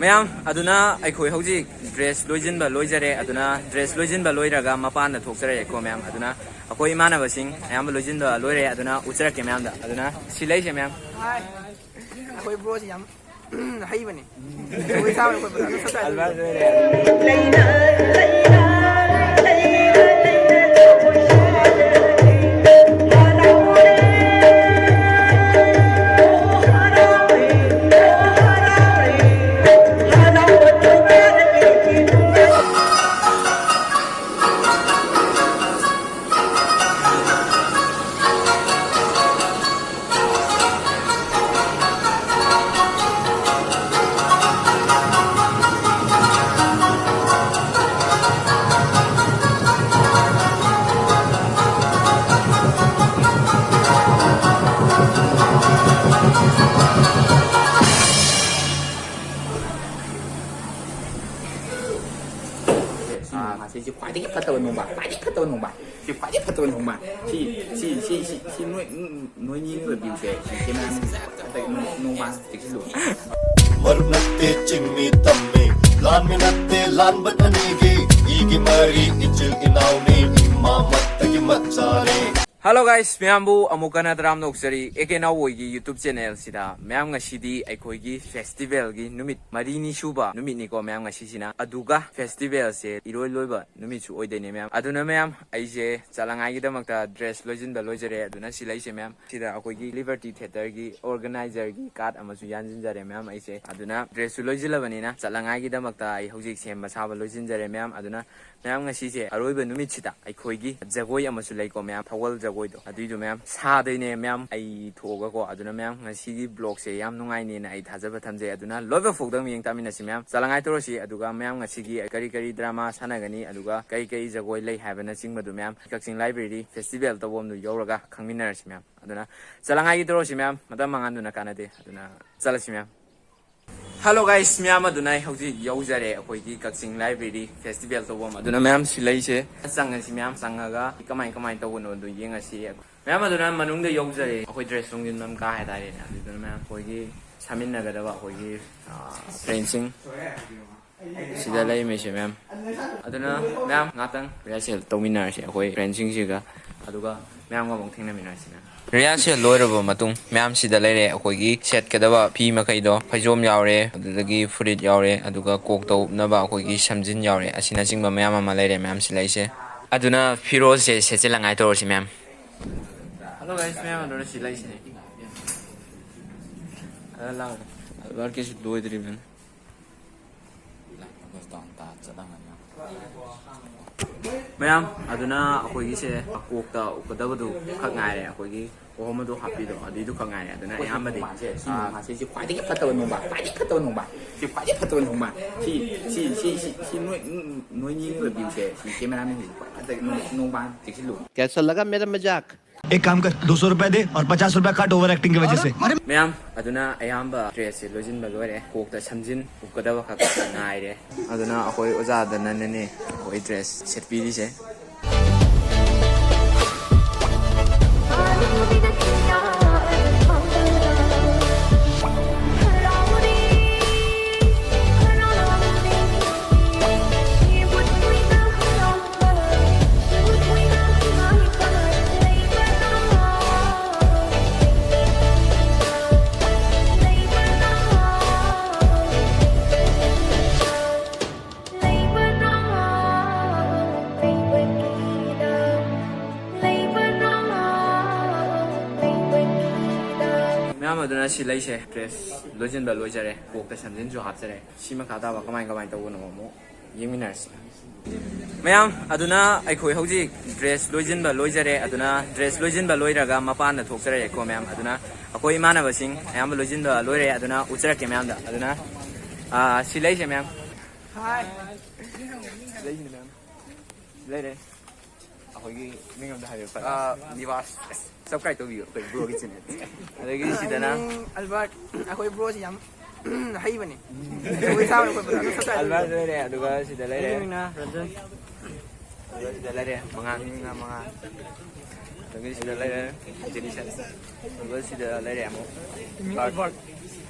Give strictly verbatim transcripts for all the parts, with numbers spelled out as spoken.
ꯃꯌꯥꯝ, ꯑꯗꯨꯅ ꯑꯩꯈꯣꯏ ꯍꯧꯖꯤꯛ ꯗ꯭ꯔꯦꯁ ꯂꯣꯏꯁꯤꯟꯕ ꯂꯣꯏꯖꯔꯦ꯫ ꯑꯗꯨꯅ ꯗ꯭ꯔꯦꯁ ꯂꯣꯏꯁꯤꯟꯕ ꯂꯣꯏꯔꯒ ꯃꯄꯥꯟꯗ ꯊꯣꯛꯆꯔꯛꯑꯦꯀꯣ ꯃꯌꯥꯝ꯫ ꯑꯗꯨꯅ ꯑꯩꯈꯣꯏ ꯏꯃꯥꯟꯅꯕꯁꯤꯡ ꯑꯌꯥꯝꯕ ꯂꯣꯏꯁꯤꯟꯕ ꯂꯣꯏꯔꯦ꯫ ꯑꯗꯨꯅ ꯎꯠꯆꯔꯛꯀꯦ ꯃꯌꯥꯝꯗ꯫ ꯑꯗꯨꯅ ꯁꯤ ꯂꯩꯁꯦ ꯃꯌꯥꯝ꯫ ꯑꯩꯈꯣꯏ ꯕ꯭ꯔꯣꯁꯤ ꯌꯥꯝ ꯍꯩꯕꯅꯤ꯫ ꯖꯒꯣꯏ ꯁꯥꯕ ꯈꯣꯠꯄꯗ ꯑꯗꯨꯝ ꯁꯞꯁꯀ꯭ꯔꯥꯏꯕ ꯇꯧꯕꯤꯌꯨ꯫ ꯁꯤ ꯅꯣꯡꯃꯁꯦ, ꯁꯤ ꯈ꯭ꯋꯥꯏꯗꯒꯤ ꯐꯠꯇꯕ ꯅꯣꯡꯃ, ꯈ꯭ꯋꯥꯏꯗꯒꯤ ꯐꯠꯇꯕ ꯅꯣꯡꯃ, ꯁꯤ ꯈ꯭ꯋꯥꯏꯗꯒꯤ ꯐꯠꯇꯕ ꯅꯣꯡꯃ꯫ ꯁꯤ, ꯁꯤ, ꯁꯤ, ꯁꯤ, ꯁꯤ ꯅꯣꯏ, ꯅꯣꯏꯅꯤ ꯑꯣꯏꯕꯤꯌꯨꯁꯦ꯫ ꯁꯤ ꯀꯦꯃꯦꯔꯥꯃꯦꯟ ꯐꯠꯇꯕ ꯅꯣꯡ-, ꯅꯣꯡꯃ ꯆꯦꯛꯁꯤꯜꯂꯨ꯫ ꯃꯔꯨꯞ ꯅꯠꯇꯦ ꯆꯤꯡꯃꯤ ꯇꯝꯃꯤ, ꯂꯥꯟꯃꯤ ꯅꯠꯇꯦ ꯂꯥꯟꯕ ꯑꯅꯤꯒꯤ, ꯏꯒꯤ ꯃꯔꯤ ꯏꯆꯤꯜ ꯏꯅꯥꯎꯅꯤ, ꯏꯃꯥꯃꯠꯇꯒꯤ ꯃꯆꯥꯅꯤ꯫ Hello guys, ꯃꯌꯥꯝꯕꯨ ꯑꯃꯨꯛ ꯍꯟꯅ ꯇꯔꯥꯝꯅ ꯑꯣꯛꯆꯔꯤ ꯑꯦ ꯀꯦ ꯅꯥꯎꯕꯣꯏꯒꯤ YouTube channel ꯁꯤꯗ꯫ ꯃꯌꯥꯝ, ꯉꯁꯤꯗꯤ ꯑꯩꯈꯣꯏꯒꯤ festival ꯒꯤ ꯅꯨꯃꯤꯠ ꯃꯔꯤꯅꯤ ꯁꯨꯕ ꯅꯨꯃꯤꯠꯅꯤꯀꯣ ꯃꯌꯥꯝ ꯉꯁꯤꯁꯤꯅ꯫ ꯑꯗꯨꯒ festival ꯁꯦ ꯏꯔꯣꯏ ꯂꯣꯏꯕ ꯅꯨꯃꯤꯠꯁꯨ ꯑꯣꯏꯗꯣꯏꯅꯦ ꯃꯌꯥꯝ꯫ ꯑꯗꯨꯅ ꯃꯌꯥꯝ, ꯑꯩꯁꯦ ꯆꯠꯂꯉꯥꯏꯒꯤꯗꯃꯛꯇ dress ꯂꯣꯏꯁꯤꯟꯕ ꯂꯣꯏꯖꯔꯦ꯫ ꯑꯗꯨꯅ ꯁꯤ ꯂꯩꯁꯦ ꯃꯌꯥꯝ꯫ ꯁꯤꯗ ꯑꯩꯈꯣꯏꯒꯤ Liberty Theatre ꯒꯤ organizer ꯒꯤ card ꯑꯃꯁꯨ ꯌꯥꯟꯁꯤꯟꯖꯔꯦ ꯃꯌꯥꯝ ꯑꯩꯁꯦ꯫ ꯑꯗꯨꯅ dress ꯁꯨ ꯂꯣꯏꯁꯤꯜꯂꯕꯅꯤꯅ ꯆꯠꯂꯉꯥꯏꯒꯤꯗꯃꯛꯇ ꯑꯩ ꯍꯧꯖꯤꯛ ꯁꯦꯝꯕ ꯁꯥꯕ ꯂꯣꯏꯁꯤꯟꯖꯔꯦ ꯃꯌꯥꯝ꯫ ꯑꯗꯨꯅ ꯃꯌꯥꯝ, ꯉꯁꯤꯁꯦ ꯑꯔꯣꯏꯕ ꯅꯨꯃꯤꯠꯁꯤꯗ ꯑꯩꯈꯣꯏꯒꯤ ꯖꯒꯣꯏ ꯑꯃꯁꯨ ꯂꯩꯀꯣ ꯃꯌꯥꯝ, ꯊꯧꯒꯜ ꯖꯒꯣꯏꯗꯣ, ꯑꯗꯨꯏꯗꯣ ꯃꯌꯥꯝ ꯁꯥꯗꯣꯏꯅꯦ ꯃꯌꯥꯝ ꯑꯩ ꯊꯣꯛꯑꯒꯀꯣ꯫ ꯑꯗꯨꯅ ꯃꯌꯥꯝ, ꯉꯁꯤꯒꯤ vlog ꯁꯦ ꯌꯥꯝ ꯅꯨꯡꯉꯥꯏꯅꯦꯅ ꯑꯩ ꯊꯥꯖꯕ ꯊꯝꯖꯩ꯫ ꯑꯗꯨꯅ ꯂꯣꯏꯕ ꯐꯥꯎꯗꯪ ꯌꯦꯡ ꯇꯥꯃꯤꯟꯅꯁꯤ ꯃꯌꯥꯝ꯫ ꯆꯠꯂꯉꯥꯏ ꯇꯧꯔꯁꯤ꯫ ꯑꯗꯨꯒ ꯃꯌꯥꯝ, ꯉꯁꯤꯒꯤ ꯀꯔꯤ ꯀꯔꯤ drama ꯁꯥꯟꯅꯒꯅꯤ, ꯑꯗꯨꯒ ꯀꯔꯤ ꯀꯔꯤ ꯖꯒꯣꯏ ꯂꯩ ꯍꯥꯏꯕꯅꯆꯤꯡꯕꯗꯨ ꯃꯌꯥꯝ ꯀꯛꯆꯤꯡ library festival ꯇꯧꯐꯝꯗꯨ ꯌꯧꯔꯒ ꯈꯪꯃꯤꯟꯅꯔꯁꯤ ꯃꯌꯥꯝ꯫ ꯑꯗꯨꯅ ꯆꯠꯂꯉꯥꯏꯒꯤ ꯇꯧꯔꯁꯤ ꯃꯌꯥꯝ, ꯃꯇꯝ ꯃꯥꯡꯍꯟꯗꯨꯅ ꯀꯥꯟꯅꯗꯦ꯫ ꯑꯗꯨꯅ ꯆꯠꯂꯁꯤ ꯃꯌꯥꯝ꯫ Hello guys, ꯃꯌꯥꯝ, ꯑꯗꯨꯅ ꯑꯩ ꯍꯧꯖꯤꯛ ꯌꯧꯖꯔꯦ ꯑꯩꯈꯣꯏꯒꯤ ꯀꯛꯆꯤꯡ library festival ꯇꯧꯐꯝ꯫ ꯑꯗꯨꯅ ꯃꯌꯥꯝ, ꯁꯤ ꯂꯩꯁꯦ ꯆꯪꯉꯁꯤ ꯃꯌꯥꯝ, ꯆꯪꯉꯒ ꯀꯃꯥꯏ ꯀꯃꯥꯏꯅ ꯇꯧꯕꯅꯣꯗꯨ ꯌꯦꯡꯉꯁꯤ ꯃꯌꯥꯝ꯫ ꯑꯗꯨꯅ ꯃꯅꯨꯡꯗ ꯌꯧꯖꯔꯦ꯫ ꯑꯩꯈꯣꯏ dress ꯍꯣꯡꯖꯤꯟꯐꯝ ꯀꯥ ꯍꯥꯏꯇꯥꯔꯦꯅꯦ꯫ ꯑꯗꯨꯗꯨꯅ ꯃꯌꯥꯝ, ꯑꯩꯈꯣꯏꯒꯤ ꯁꯥꯃꯤꯟꯅꯒꯗꯕ ꯑꯩꯈꯣꯏꯒꯤ ꯐ꯭ꯔꯦꯟꯁꯤꯡ ꯁꯤꯗ ꯂꯩꯔꯝꯃꯤꯁꯦ ꯃꯌꯥꯝ꯫ ꯑꯗꯨꯅ ꯃꯌꯥꯝ ꯉꯥꯛꯇꯪ ꯔꯤꯍꯔꯁꯦꯜ ꯇꯧꯃꯤꯟꯅꯔꯁꯦ ꯑꯩꯈꯣꯏ ꯐ꯭ꯔꯦꯟꯁꯤꯡꯁꯤꯒ꯫ ꯑꯗꯨꯒ ꯃꯌꯥꯝꯒ ꯑꯃꯨꯛ ꯊꯦꯡꯅꯃꯤꯟꯅꯔꯁꯤ ꯃꯌꯥꯝ꯫ ꯔꯤꯍꯔꯁꯦꯜ ꯂꯣꯏꯔꯕ ꯃꯇꯨꯡ ꯃꯌꯥꯝ ꯁꯤꯗ ꯂꯩꯔꯦ꯫ ꯑꯩꯈꯣꯏꯒꯤ ꯁꯦꯠꯀꯗꯕ ꯐꯤ ꯃꯈꯩꯗꯣ, ꯐꯩꯖꯣꯝ ꯌꯥꯎꯔꯦ, ꯑꯗꯨꯗꯒꯤ ꯐꯨꯔꯤꯠ ꯌꯥꯎꯔꯦ, ꯑꯗꯨꯒ ꯀꯣꯛꯇ ꯎꯞꯅꯕ ꯑꯩꯈꯣꯏꯒꯤ ꯁꯝꯖꯤꯟ ꯌꯥꯎꯔꯦ, ꯑꯁꯤꯅꯆꯤꯡꯕ ꯃꯌꯥꯝ ꯑꯃ ꯂꯩꯔꯦ ꯃꯌꯥꯝ ꯁꯤ ꯂꯩꯁꯦ꯫ ꯑꯗꯨꯅ ꯐꯤꯔꯣꯜꯁꯦ ꯁꯦꯠꯆꯤꯜꯂꯉꯥꯏ ꯇꯧꯔꯁꯤ ꯃꯌꯥꯝ꯫ ꯍꯜꯂꯣ ꯒꯥꯏꯁ, ꯃꯌꯥꯝ ꯑꯗꯨꯅ ꯁꯤ ꯂꯩꯁꯤꯅꯦ꯫ ꯑꯗ ꯂꯥꯛꯑꯣ꯫ ꯑꯜꯕꯥꯔꯠꯀꯤꯁꯨ ꯂꯣꯏꯗ꯭ꯔꯤꯕꯅꯤ꯫ ꯃꯌꯥꯝ ꯑꯗꯨꯅ ꯑꯩꯈꯣꯏꯒꯤꯁꯦ ꯀꯣꯛꯇ ꯎꯞꯀꯗꯕꯗꯨ ꯈꯛ ꯉꯥꯏꯔꯦ꯫ ꯑꯩꯈꯣꯏꯒꯤ ꯀꯣꯍꯣꯝ ꯑꯗꯨ ꯍꯥꯞꯄꯤꯗꯣ ꯑꯗꯨꯏꯗꯨ ꯈꯛ ꯉꯥꯏꯔꯦ꯫ ꯑꯗꯨꯅ ꯑꯌꯥꯝꯕꯗꯤ ꯁꯤ ꯅꯣꯡꯃꯁꯦ, ꯁꯤ ꯈ꯭ꯋꯥꯏꯗꯒꯤ ꯐꯠꯇꯕ ꯅꯣꯡꯃ, ꯈ꯭ꯋꯥꯏꯗꯒꯤ ꯐꯠꯇꯕ ꯅꯣꯡꯃ꯫ ꯁꯤ ꯈ꯭ꯋꯥꯏꯗꯒꯤ ꯐꯠꯇꯕ ꯅꯣꯡꯃ꯫ ꯁꯤ, ꯁꯤ, ꯁꯤ, ꯁꯤ, ꯁꯤ ꯅꯣꯏ, ꯅꯣꯏ ꯅꯤꯡꯉꯤꯕ ꯚ꯭ꯌꯨꯁꯦ, ꯁꯤ ꯀꯦꯃꯦꯔꯥꯃꯦꯟꯁꯤꯡꯁꯤ ꯈ꯭ꯋꯥꯏ ꯐꯠꯇꯕ ꯅꯣꯡ-, ꯅꯣꯡꯃ ꯆꯦꯛꯁꯤꯜꯂꯨ꯫ कैसा लगा मेरा मजाक? एक काम कर, दो सौ रुपए दे और पचास रुपए काट ओवर एक्टिंग की वजह से। ꯃꯌꯥꯝ ꯑꯗꯨꯅ ꯑꯌꯥꯝꯕ ꯗ꯭ꯔꯦꯁꯁꯦ ꯂꯣꯏꯁꯤꯟꯕ ꯂꯣꯏꯔꯦ꯫ ꯀꯣꯛꯇ ꯁꯝꯖꯤꯟ ꯎꯞꯀꯗꯕ ꯈꯛꯇ ꯉꯥꯏꯔꯦ꯫ ꯑꯗꯨꯅ ꯑꯩꯈꯣꯏ ꯑꯣꯖꯥꯗꯅꯅꯦ ꯑꯩꯈꯣꯏ ꯗ꯭ꯔꯦꯁ ꯁꯦꯠꯄꯤꯔꯤꯁꯦ꯫ ꯃꯌꯥꯝ ꯑꯗꯨꯅ ꯁꯤ ꯂꯩꯁꯦ ꯗ꯭ꯔꯦꯁ ꯂꯣꯏꯁꯤꯟꯕ ꯂꯣꯏꯖꯔꯦ, ꯀꯣꯛꯇ ꯁꯝꯖꯤꯟꯁꯨ ꯍꯥꯞꯆꯔꯦ꯫ ꯁꯤ ꯃꯈꯥ ꯇꯥꯕ ꯀꯃꯥꯏ ꯀꯃꯥꯏꯅ ꯇꯧꯕꯅꯣ ꯑꯃꯨꯛ ꯌꯦꯡꯃꯤꯟꯅꯔꯁꯤ꯫ ꯃꯌꯥꯝ ꯑꯗꯨꯅ ꯑꯩꯈꯣꯏ ꯍꯧꯖꯤꯛ ꯗ꯭ꯔꯦꯁ ꯂꯣꯏꯁꯤꯟꯕ ꯂꯣꯏꯖꯔꯦ꯫ ꯑꯗꯨꯅ ꯗ꯭ꯔꯦꯁ ꯂꯣꯏꯁꯤꯟꯕ ꯂꯣꯏꯔꯒ ꯃꯄꯥꯟꯗ ꯊꯣꯛꯆꯔꯛꯑꯦꯀꯣ ꯃꯌꯥꯝ꯫ ꯑꯗꯨꯅ ꯑꯩꯈꯣꯏ ꯏꯃꯥꯟꯅꯕꯁꯤꯡ ꯑꯌꯥꯝꯕ ꯂꯣꯏꯁꯤꯟꯕ ꯂꯣꯏꯔꯦ꯫ ꯑꯗꯨꯅ ꯎꯠꯆꯔꯛꯀꯦ ꯃꯌꯥꯝꯗ꯫ ꯑꯗꯨꯅ, ꯑꯥ, ꯁꯤ ꯂꯩꯁꯦ ꯃꯌꯥꯝ꯫ ꯍꯥꯏ꯫ ꯂꯩꯁꯤꯅꯦ ꯃꯌꯥꯝ꯫ ꯂꯩꯔꯦ꯫ ꯑꯩꯈꯣꯏꯒꯤ ꯃꯤꯡ ꯑꯝꯇ ꯍꯥꯏꯕꯤꯌꯨ꯫ ꯑꯥ, ꯅꯤꯕꯥꯁ꯫ ꯁꯕꯁꯀ꯭ꯔꯥꯏꯕ ꯇꯧꯕꯤꯌꯨ ꯑꯩꯈꯣꯏ ꯕ꯭ꯔꯣꯒꯤ ꯆꯦꯅꯦꯜ꯫ ꯑꯗꯒꯤ ꯁꯤꯗꯅ ꯑꯩ ꯃꯤꯡ ꯑꯜꯕꯥꯔꯠ꯫ ꯑꯩꯈꯣꯏ ꯕ꯭ꯔꯣꯁꯤ ꯌꯥꯝ ꯍꯩꯕꯅꯤ꯫ ꯑꯩꯈꯣꯏ ꯆꯥꯕ ꯈꯣꯠꯄꯗ ꯑꯗꯨꯝ ꯁꯕꯁꯀ꯭ꯔꯥꯏꯕ ꯇꯧꯕꯤꯌꯨ꯫ ꯑꯜꯕꯥꯔꯠ ꯂꯩꯔꯦ, ꯑꯗꯨꯒ ꯁꯤꯗ ꯂꯩꯔꯦ꯫ ꯑꯩꯒꯤ ꯃꯤꯡꯅ ꯔꯟꯖꯟ꯫ ꯑꯗꯨꯒ ꯁꯤꯗ ꯂꯩꯔꯦ ꯃꯉꯥꯜ꯫ ꯃꯤꯡꯅ ꯃꯉꯥꯜ꯫ ꯑꯗꯒꯤ ꯁꯤꯗ ꯂꯩꯔꯦ ꯖꯦꯅꯤꯁꯟ꯫ ꯑꯗꯨꯒ ꯁꯤꯗ ꯂꯩꯔꯦ ꯑꯃꯨꯛ ꯃꯤꯡ ꯑꯜꯕꯥꯔꯠ꯫ ꯑꯜꯕꯥꯔꯠ꯫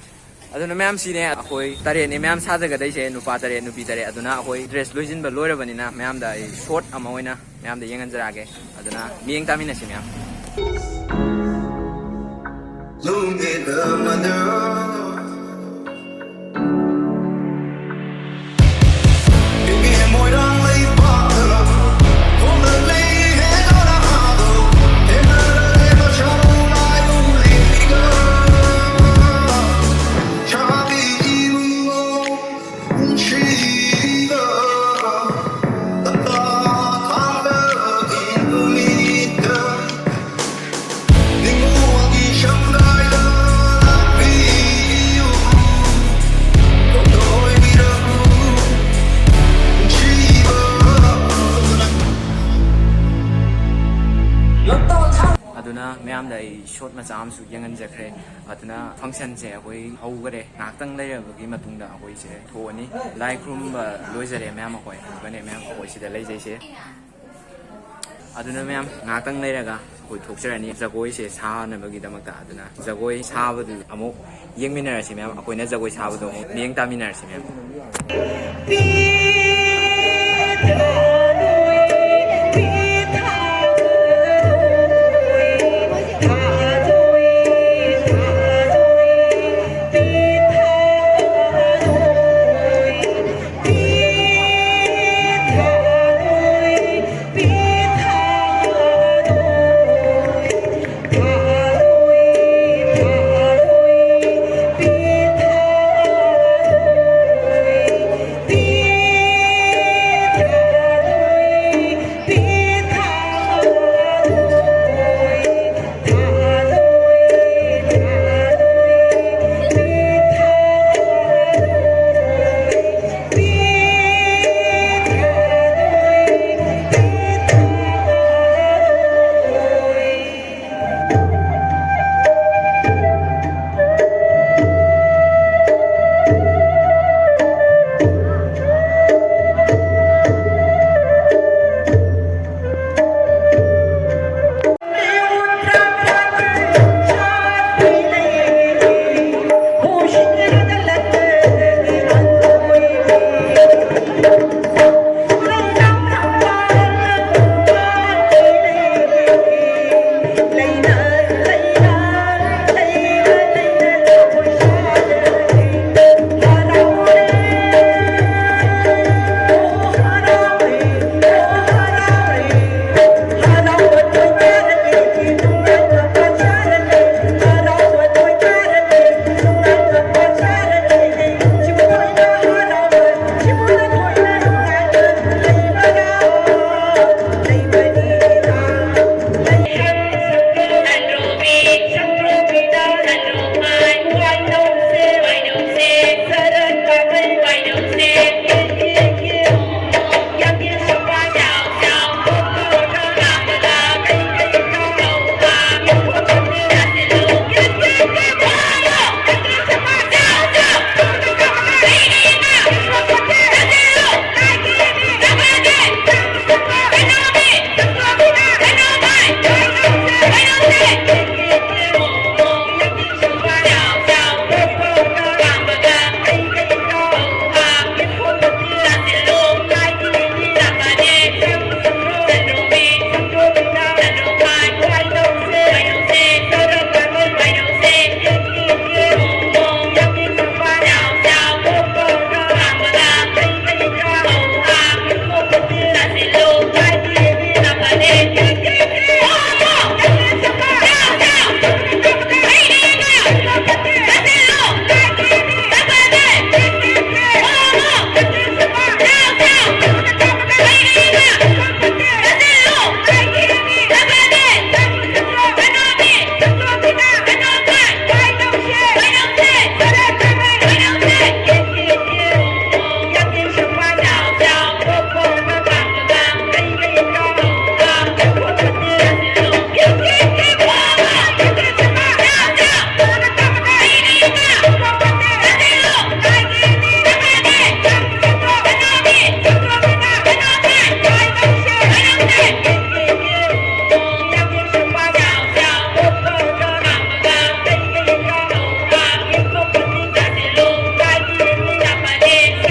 ꯑꯗꯨꯅ ꯃꯌꯥꯝ, ꯁꯤꯅꯦ ꯑꯩꯈꯣꯏ ꯇꯔꯦꯠꯅꯤ ꯃꯌꯥꯝ ꯁꯥꯖꯒꯗꯣꯏꯁꯦ, ꯅꯨꯄꯥ ꯇꯔꯦꯠ, ꯅꯨꯄꯤ ꯇꯔꯦꯠ꯫ ꯑꯗꯨꯅ ꯑꯩꯈꯣꯏ dress ꯂꯣꯏꯁꯤꯟꯕ ꯂꯣꯏꯔꯕꯅꯤꯅ ꯃꯌꯥꯝꯗ ꯑꯩ shot ꯑꯃ ꯑꯣꯏꯅ ꯃꯌꯥꯝꯗ ꯌꯦꯡꯍꯟꯖꯔꯛꯑꯒꯦ꯫ ꯑꯗꯨꯅ ꯃꯤꯠꯌꯦꯡ ꯇꯥꯃꯤꯟꯅꯁꯤ ꯃꯌꯥꯝ꯫ ꯑꯗꯨꯅ ꯃꯌꯥꯝꯗ ꯑꯩ shot ꯃꯆꯥ ꯑꯃꯁꯨ ꯌꯦꯡꯍꯟꯖꯈ꯭ꯔꯦ꯫ ꯑꯗꯨꯅ functionꯁꯦ ꯑꯩꯈꯣꯏ ꯍꯧꯈꯔꯦ꯫ ꯉꯥꯏꯍꯥꯛꯇꯪ ꯂꯩꯔꯕꯒꯤ ꯃꯇꯨꯡꯗ ꯑꯩꯈꯣꯏꯁꯦ ꯊꯣꯛꯑꯅꯤ꯫ ꯂꯥꯏ ꯈꯨꯔꯨꯝꯕ ꯂꯣꯏꯖꯔꯦ ꯃꯌꯥꯝ ꯑꯩꯈꯣꯏ꯫ ꯑꯗꯨꯒꯅꯦ ꯃꯌꯥꯝ ꯑꯩꯈꯣꯏ ꯁꯤꯗ ꯂꯩꯖꯩꯁꯦ꯫ ꯑꯗꯨꯅ ꯃꯌꯥꯝ ꯉꯥꯏꯍꯥꯛꯇꯪ ꯂꯩꯔꯒ ꯑꯩꯈꯣꯏ ꯊꯣꯛꯆꯔꯅꯤ ꯖꯒꯣꯏꯁꯦ ꯁꯥꯅꯕꯒꯤꯗꯃꯛꯇ꯫ ꯑꯗꯨꯅ ꯖꯒꯣꯏ ꯁꯥꯕꯗꯨ ꯑꯃꯨꯛ ꯌꯦꯡꯃꯤꯟꯅꯔꯁꯤ ꯃꯌꯥꯝ꯫ ꯑꯩꯈꯣꯏꯅ ꯖꯒꯣꯏ ꯁꯥꯕꯗꯣ ꯑꯃꯨꯛ ꯃꯤꯠꯌꯦꯡ ꯇꯥꯃꯤꯟꯅꯔꯁꯤ ꯃꯌꯥꯝ꯫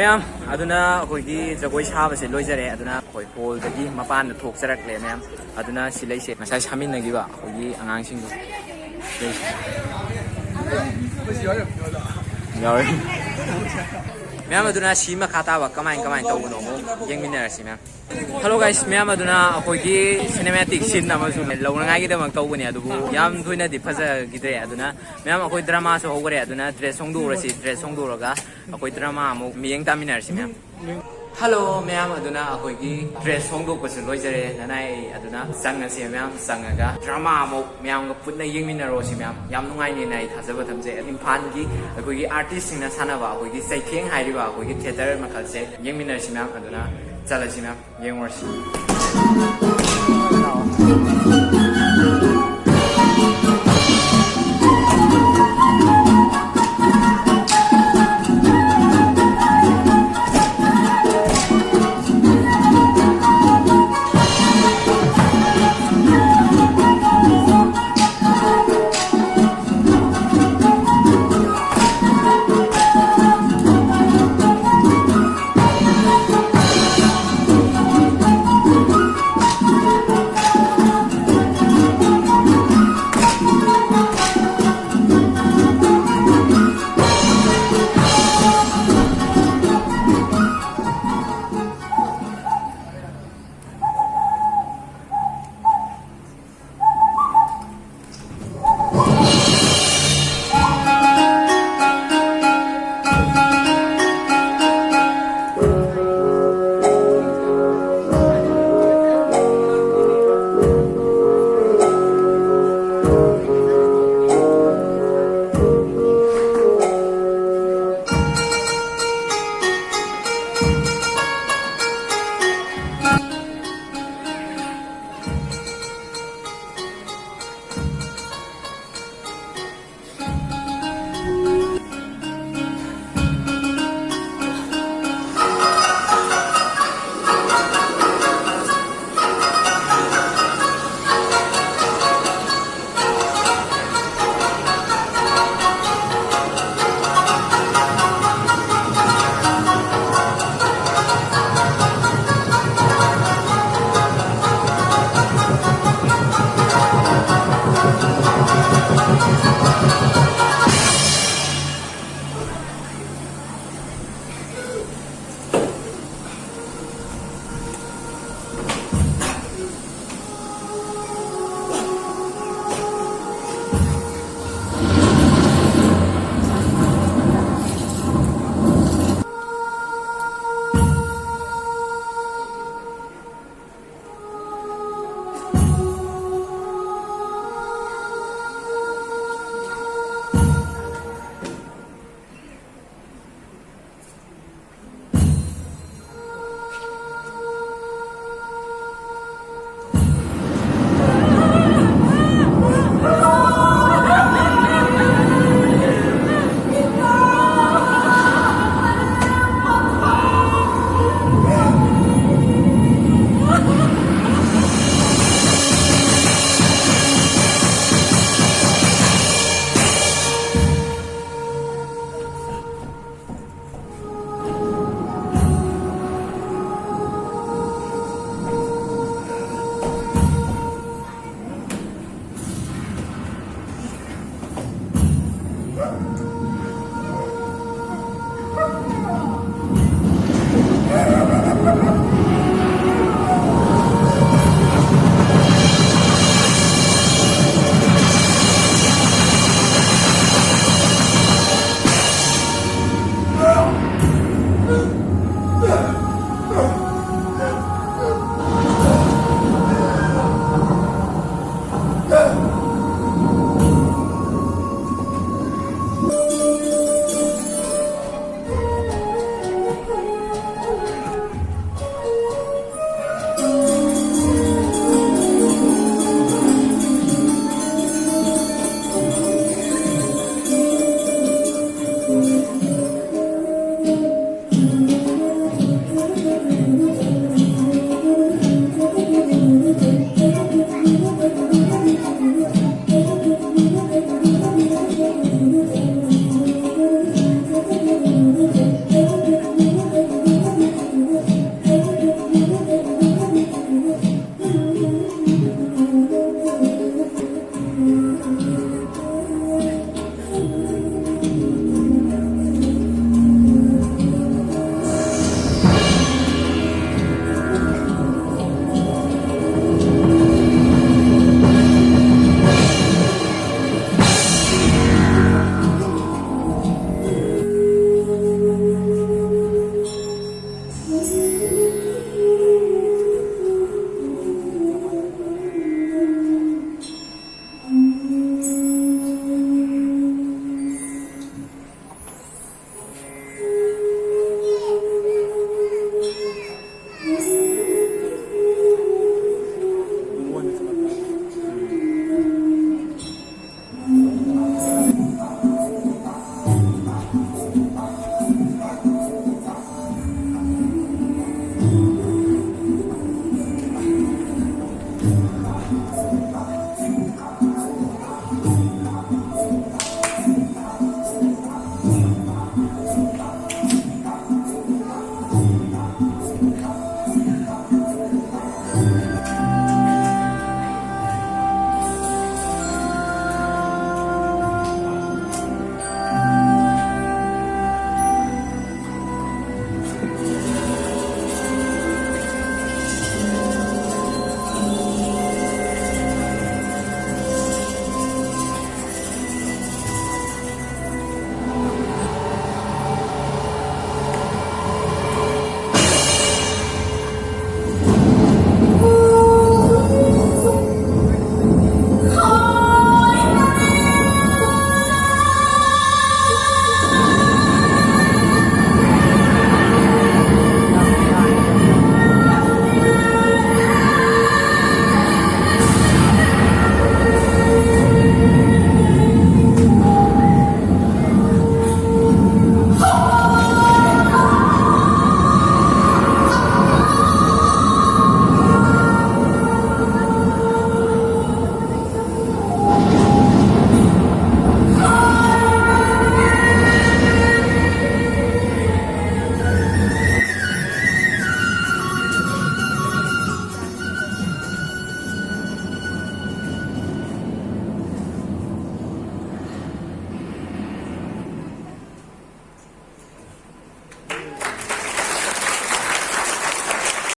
ꯃꯌꯥꯝ, ꯑꯗꯨꯅ ꯑꯩꯈꯣꯏꯒꯤ ꯖꯒꯣꯏ ꯁꯥꯕꯁꯦ ꯂꯣꯏꯖꯔꯦ꯫ ꯑꯗꯨꯅ ꯑꯩꯈꯣꯏ ꯍꯣꯜꯗꯒꯤ ꯃꯄꯥꯟꯗ ꯊꯣꯛꯆꯔꯛꯂꯦ ꯃꯌꯥꯝ꯫ ꯑꯗꯨꯅ ꯁꯤ ꯂꯩꯁꯦ, ꯉꯁꯥꯏ ꯁꯥꯃꯤꯟꯅꯈꯤꯕ ꯑꯩꯈꯣꯏꯒꯤ ꯑꯉꯥꯡꯁꯤꯡꯗꯣ꯫ ꯂꯩꯁꯦ꯫ ꯌꯥꯎꯔꯦ꯫ ꯃꯌꯥꯝ, ꯑꯗꯨꯅ ꯁꯤ ꯃꯈꯥ ꯇꯥꯕ ꯀꯃꯥꯏ ꯀꯃꯥꯏꯅ ꯇꯧꯕꯅꯣ ꯑꯃꯨꯛ ꯌꯦꯡꯃꯤꯟꯅꯔꯁꯤ ꯃꯌꯥꯝ꯫ Hello guys, ꯃꯌꯥꯝ, ꯑꯗꯨꯅ ꯑꯩꯈꯣꯏꯒꯤ cinematic scene ꯑꯃꯁꯨ ꯂꯧꯅꯉꯥꯏꯒꯤꯗꯃꯛ ꯇꯧꯕꯅꯦ, ꯑꯗꯨꯕꯨ ꯌꯥꯝ ꯊꯣꯏꯅꯗꯤ ꯐꯖꯈꯤꯗ꯭ꯔꯦ꯫ ꯑꯗꯨꯅ ꯃꯌꯥꯝ, ꯑꯩꯈꯣꯏ drama ꯁꯨ ꯍꯧꯈꯔꯦ꯫ ꯑꯗꯨꯅ dress ꯍꯣꯡꯗꯣꯛꯎꯔꯁꯤ꯫ Dress ꯍꯣꯡꯗꯣꯛꯑꯒ ꯑꯩꯈꯣꯏ drama ꯑꯃꯨꯛ ꯃꯤꯠꯌꯦꯡ ꯇꯥꯃꯤꯟꯅꯔꯁꯤ ꯃꯌꯥꯝ꯫ Hello ꯃꯌꯥꯝ, ꯑꯗꯨꯅ ꯑꯩꯈꯣꯏꯒꯤ dress ꯍꯣꯡꯗꯣꯛꯄꯁꯨ ꯂꯣꯏꯖꯔꯦ꯫ ꯅꯅꯥꯏ ꯑꯩ, ꯑꯗꯨꯅ ꯆꯪꯉꯁꯤ ꯃꯌꯥꯝ꯫ ꯆꯪꯉꯒ drama ꯑꯃꯨꯛ ꯃꯌꯥꯝꯒ ꯄꯨꯟꯅ ꯌꯦꯡꯃꯤꯟꯅꯔꯣꯁꯤ ꯃꯌꯥꯝ꯫ ꯌꯥꯝ ꯅꯨꯡꯉꯥꯏꯅꯤꯅ ꯑꯩ ꯊꯥꯖꯕ ꯊꯝꯖꯩ꯫ ꯏꯝꯐꯥꯜꯒꯤ ꯑꯩꯈꯣꯏꯒꯤ artist ꯁꯤꯡꯅ ꯁꯥꯟꯅꯕ ꯑꯩꯈꯣꯏꯒꯤ ꯆꯩꯊꯦꯡ ꯍꯥꯏꯔꯤꯕ ꯑꯩꯈꯣꯏꯒꯤ theatre ꯃꯈꯜꯁꯦ ꯌꯦꯡꯃꯤꯟꯅꯔꯁꯤ ꯃꯌꯥꯝ꯫ ꯑꯗꯨꯅ ꯆꯠꯂꯁꯤ ꯃꯌꯥꯝ꯫ ꯌꯦꯡꯉꯨꯔꯁꯤ꯫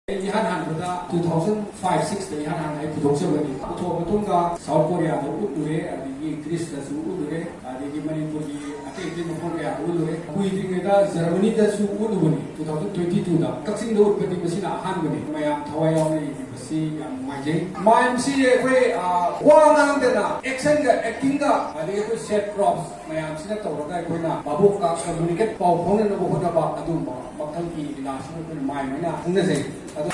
ꯑꯩ ꯏꯍꯥꯟ ꯍꯥꯟꯕꯗ two thousand five six ꯇ ꯏꯍꯥꯟ ꯍꯥꯟꯅ ꯑꯩ ꯄꯨꯊꯣꯛꯆꯕꯅꯤ꯫ ꯄꯨꯊꯣꯛꯑ ꯃꯇꯨꯡꯗ ꯁꯥꯎꯠ ꯀꯣꯔꯤꯌꯥꯗ ꯎꯠꯂꯨꯔꯦ, ꯑꯗꯒꯤ ꯒ꯭ꯔꯤꯁꯇꯁꯨ ꯎꯠꯂꯨꯔꯦ, ꯑꯗꯒꯤ ꯃꯅꯤꯄꯨꯔꯒꯤ ꯑꯇꯩ ꯑꯇꯩ ꯃꯐꯝ ꯀꯌꯥꯗ ꯎꯠꯂꯨꯔꯦ꯫ ꯀꯨꯏꯗ꯭ꯔꯤꯉꯩꯗ ꯖꯔꯃꯅꯤꯗꯁꯨ ꯎꯠꯂꯨꯕꯅꯤ, two thousand twenty two ꯗ꯫ ꯀꯛꯆꯤꯡꯗ ꯎꯠꯄꯗꯤ ꯃꯁꯤꯅ ꯑꯍꯥꯟꯕꯅꯤ꯫ ꯃꯌꯥꯝ ꯊꯋꯥꯏ ꯌꯥꯎꯅ ꯌꯦꯡꯕꯤꯕꯁꯤ ꯌꯥꯝ ꯅꯨꯡꯉꯥꯏꯖꯩ꯫ ꯃꯌꯥꯝꯁꯤ ꯑꯩꯈꯣꯏ, ꯑ, ꯋꯥ ꯉꯥꯡꯗꯅ, ꯑꯦꯛꯁꯟꯒ ꯑꯦꯛꯇꯤꯡꯒ, ꯑꯗꯒꯤ ꯑꯩꯈꯣꯏ ꯁꯦꯠ ꯄ꯭ꯔꯣꯞꯁ ꯃꯌꯥꯝꯁꯤꯅ ꯇꯧꯔꯒ ꯑꯩꯈꯣꯏꯅ ꯚꯥꯕꯣꯛꯀ ꯀꯝꯃꯨꯅꯤꯀꯦꯠ, ꯄꯥꯎ ꯐꯥꯎꯅꯅꯕ ꯍꯣꯠꯅꯕ, ꯑꯗꯨꯒꯨꯝꯕ ꯃꯈꯜꯒꯤ ꯂꯤꯂꯥꯁꯤꯕꯨ ꯑꯩꯈꯣꯏꯅ ꯃꯥꯏ ꯑꯣꯏꯅ ꯈꯪꯅꯖꯩ꯫ ꯑꯗꯣ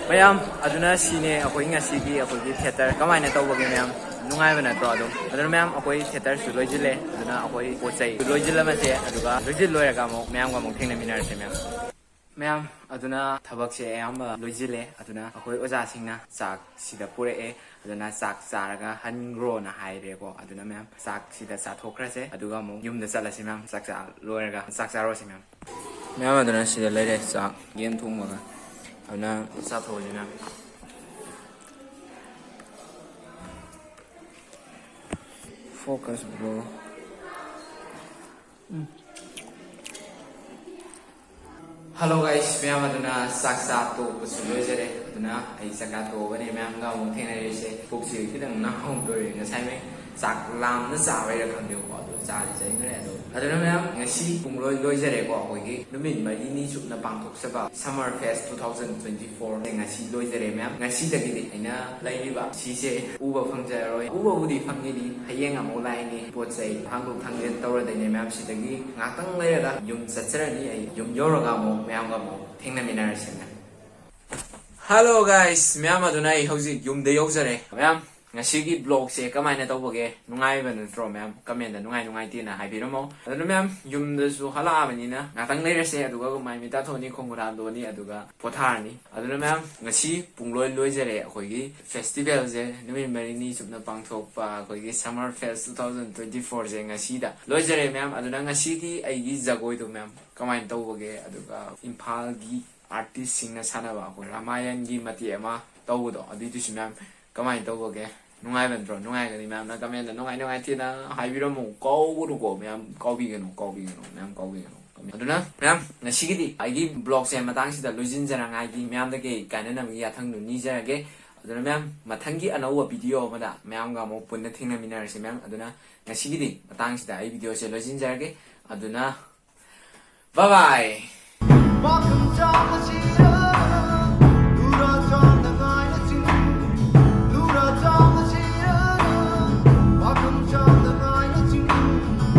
ꯃꯌꯥꯝ, ꯑꯗꯨꯅ ꯁꯤꯅꯦ ꯑꯩꯈꯣꯏ ꯉꯁꯤꯒꯤ ꯑꯩꯈꯣꯏꯒꯤ ꯊꯤꯌꯦꯇꯔ꯫ ꯀꯃꯥꯏꯅ ꯇꯧꯕꯒꯦ ꯃꯌꯥꯝ? ꯅꯨꯡꯉꯥꯏꯕ ꯅꯠꯇ꯭ꯔꯣ? ꯑꯗꯨꯝ ꯑꯗꯨꯅ ꯃꯌꯥꯝ, ꯑꯩꯈꯣꯏ ꯊꯤꯌꯦꯇꯔꯁꯨ ꯂꯣꯏꯁꯤꯜꯂꯦ, ꯑꯗꯨꯅ ꯑꯩꯈꯣꯏ ꯄꯣꯠ ꯆꯩ ꯂꯣꯏꯁꯤꯜꯂꯝꯃꯁꯦ, ꯑꯗꯨꯒ ꯂꯣꯏꯁꯤꯜ ꯂꯣꯏꯔꯒ ꯑꯃꯨꯛ ꯃꯌꯥꯝꯒ ꯑꯃꯨꯛ ꯊꯦꯡꯅꯃꯤꯟꯅꯔꯁꯦ ꯃꯌꯥꯝ꯫ ꯃꯌꯥꯝ, ꯑꯗꯨꯅ ꯊꯕꯛꯁꯦ ꯑꯌꯥꯝꯕ ꯂꯣꯏꯁꯤꯜꯂꯦ꯫ ꯑꯗꯨꯅ ꯑꯩꯈꯣꯏ ꯑꯣꯖꯥꯁꯤꯡꯅ ꯆꯥꯛ ꯁꯤꯗ ꯄꯨꯔꯛꯑꯦ, ꯑꯗꯨꯅ ꯆꯥꯛ ꯆꯥꯔꯒ ꯍꯟꯈ꯭ꯔꯣꯅ ꯍꯥꯏꯔꯦꯀꯣ꯫ ꯑꯗꯨꯅ ꯃꯌꯥꯝ, ꯆꯥꯛ ꯁꯤꯗ ꯆꯥꯊꯣꯛꯈ꯭ꯔꯁꯦ, ꯑꯗꯨꯒ ꯑꯃꯨꯛ ꯌꯨꯝꯗ ꯆꯠꯂꯁꯤ ꯃꯌꯥꯝ꯫ ꯆꯥꯛ ꯆꯥ ꯂꯣꯏꯔꯒ ꯆꯥꯛ ꯆꯥꯔꯨꯔꯁꯤ ꯃꯌꯥꯝ꯫ ꯃꯌꯥꯝ, ꯑꯗꯨꯅ ꯁꯤꯗ ꯂꯩꯔꯦ ꯆꯥꯛ, ꯌꯦꯟ ꯊꯣꯡꯕꯒ꯫ ꯑꯗꯨꯅ ꯆꯥꯊꯣꯛꯑꯁꯤ ꯃꯌꯥꯝ꯫ Focus, bro. ꯎꯝ꯫ Hello guys, ꯃꯌꯥꯝ, ꯑꯗꯨꯅ ꯆꯥꯛ ꯆꯥ ꯇꯣꯛꯄꯁꯨ ꯂꯣꯏꯖꯔꯦ꯫ ꯑꯗꯨꯅ ꯑꯩ ꯆꯥꯛ ꯆꯥ ꯇꯣꯛꯑꯒꯅꯦ ꯃꯌꯥꯝꯒ ꯑꯃꯨꯛ ꯊꯦꯡꯅꯔꯤꯁꯦ꯫ ꯄꯨꯛꯁꯤ ꯈꯤꯇꯪ ꯅꯥꯍꯧꯗꯣꯔꯦ, ꯉꯁꯥꯏ ꯃꯩ ꯆꯥꯛ ꯂꯥꯝꯅ ꯆꯥꯕꯩꯔꯥ ꯈꯪꯗꯦꯕꯀꯣ, ꯑꯗꯨ ꯆꯥꯗꯤ ꯆꯥꯅꯤꯡꯗ꯭ꯔꯦ꯫ ꯑꯗꯣ ꯑꯗꯨꯅ ꯃꯌꯥꯝ, ꯉꯁꯤ ꯄꯨꯡꯂꯣꯏ ꯂꯣꯏꯖꯔꯦꯀꯣ꯫ ꯑꯩꯈꯣꯏꯒꯤ ꯅꯨꯃꯤꯠ ꯃꯔꯤꯅꯤ ꯆꯨꯞꯅ ꯄꯥꯡꯊꯣꯛꯆꯕ Summer Fest two thousand twenty four ꯉꯁꯤ ꯂꯣꯏꯖꯔꯦ ꯃꯌꯥꯝ꯫ ꯉꯁꯤꯗꯒꯤꯗꯤ ꯑꯩꯅ ꯂꯩꯔꯤꯕ ꯁꯤꯁꯦ ꯎꯕ ꯐꯪꯖꯔꯔꯣꯏ꯫ ꯎꯕꯕꯨꯗꯤ ꯐꯪꯒꯅꯤ, ꯍꯌꯦꯡ ꯑꯃꯨꯛ ꯂꯥꯛꯏꯅꯤ꯫ ꯄꯣꯠ ꯆꯩ ꯊꯥꯡꯗꯣꯛ ꯊꯥꯡꯖꯤꯟ ꯇꯧꯔꯗꯣꯏꯅꯦ ꯃꯌꯥꯝ꯫ ꯁꯤꯗꯒꯤ ꯉꯥꯛꯇꯪ ꯂꯩꯔꯒ ꯌꯨꯝ ꯆꯠꯆꯔꯅꯤ꯫ ꯑꯩ ꯌꯨꯝ ꯌꯧꯔꯒ ꯑꯃꯨꯛ ꯃꯌꯥꯝꯒ ꯑꯃꯨꯛ ꯊꯦꯡꯅꯃꯤꯟꯅꯔꯁꯦ ꯃꯌꯥꯝ꯫ Hello guys, ꯃꯌꯥꯝ, ꯑꯗꯨꯅ ꯑꯩ ꯍꯧꯖꯤꯛ ꯌꯨꯝꯗ ꯌꯧꯖꯔꯦ ꯃꯌꯥꯝ꯫ ꯉꯁꯤꯒꯤ vlogꯁꯦ ꯀꯃꯥꯏꯅ ꯇꯧꯕꯒꯦ? ꯅꯨꯡꯉꯥꯏꯕ ꯅꯠꯇ꯭ꯔꯣ ꯃꯌꯥꯝ? Commentꯗ ꯅꯨꯡꯉꯥꯏ ꯅꯨꯡꯉꯥꯏꯇꯦꯅ ꯍꯥꯏꯕꯤꯔꯝꯃꯣ꯫ ꯑꯗꯨꯅ ꯃꯌꯥꯝ, ꯌꯨꯝꯗꯁꯨ ꯍꯜꯂꯛꯑꯕꯅꯤꯅ ꯉꯥꯛꯇꯪ ꯂꯩꯔꯁꯦ, ꯑꯗꯨꯒ ꯃꯥꯏ ꯃꯤꯠ ꯇꯥꯊꯣꯛꯑꯅꯤ, ꯈꯣꯡ ꯈꯨꯠ ꯍꯥꯝꯗꯣꯛꯑꯅꯤ, ꯑꯗꯨꯒ ꯄꯣꯊꯥꯔꯅꯤ꯫ ꯑꯗꯨꯅ ꯃꯌꯥꯝ, ꯉꯁꯤ ꯄꯨꯡꯂꯣꯏ ꯂꯣꯏꯖꯔꯦ ꯑꯩꯈꯣꯏꯒꯤ festivalꯁꯦ, ꯅꯨꯃꯤꯠ ꯃꯔꯤꯅꯤ ꯆꯨꯞꯅ ꯄꯥꯡꯊꯣꯛꯄ ꯑꯩꯈꯣꯏꯒꯤ Summer Fest two thousand twenty fourꯁꯦ ꯉꯁꯤꯗ ꯂꯣꯏꯖꯔꯦ ꯃꯌꯥꯝ꯫ ꯑꯗꯨꯅ ꯉꯁꯤꯒꯤ ꯑꯩꯒꯤ ꯖꯒꯣꯏꯗꯣ ꯃꯌꯥꯝ ꯀꯃꯥꯏꯅ ꯇꯧꯕꯒꯦ? ꯑꯗꯨꯒ ꯏꯝꯐꯥꯜꯒꯤ artistꯁꯤꯡꯅ ꯁꯥꯟꯅꯕ ꯑꯩꯈꯣꯏ ꯔꯥꯃꯥꯌꯟꯒꯤ ꯃꯇꯦꯛ ꯑꯃ ꯇꯧꯕꯗꯣ, ꯑꯗꯨꯏꯗꯨꯁꯨ ꯃꯌꯥꯝ ꯀꯃꯥꯏꯅ ꯇꯧꯕꯒꯦ? ꯅꯨꯡꯉꯥꯏꯕ ꯅꯠꯇ꯭ꯔꯣ? ꯅꯨꯡꯉꯥꯏꯒꯅꯤ ꯃꯌꯥꯝꯅ comment ꯅꯨꯡꯉꯥꯏ ꯅꯨꯡꯉꯥꯏ ꯊꯤꯅ ꯍꯥꯏꯕꯤꯔꯝꯃꯨ꯫ ꯀꯥꯎꯒꯅꯨꯀꯣ ꯃꯌꯥꯝ, ꯀꯥꯎꯕꯤꯒꯅꯨ, ꯀꯥꯎꯕꯤꯒꯅꯨ ꯃꯌꯥꯝ, ꯀꯥꯎꯕꯤꯒꯅꯨ꯫ ꯑꯗꯨꯅ ꯃꯌꯥꯝ, ꯉꯁꯤꯒꯤꯗꯤ ꯑꯩꯒꯤ vlogꯁꯦ ꯃꯇꯥꯡꯁꯤꯗ ꯂꯣꯏꯁꯤꯟꯖꯔꯉꯥꯏꯒꯤ ꯃꯌꯥꯝꯗꯒꯤ ꯀꯥꯏꯅꯅꯕꯒꯤ ꯌꯥꯊꯪꯗꯨ ꯅꯤꯖꯔꯒꯦ꯫ ꯑꯗꯨꯅ ꯃꯌꯥꯝ, ꯃꯊꯪꯒꯤ ꯑꯅꯧꯕ video ꯑꯃꯗ ꯃꯌꯥꯝꯒ ꯑꯃꯨꯛ ꯄꯨꯟꯅ ꯊꯦꯡꯅꯃꯤꯟꯅꯔꯁꯤ ꯃꯌꯥꯝ꯫ ꯑꯗꯨꯅ ꯉꯁꯤꯒꯤꯗꯤ ꯃꯇꯥꯡꯁꯤꯗ ꯑꯩ videoꯁꯦ ꯂꯣꯏꯁꯤꯟꯖꯔꯒꯦ꯫ ꯑꯗꯨꯅ bye bye꯫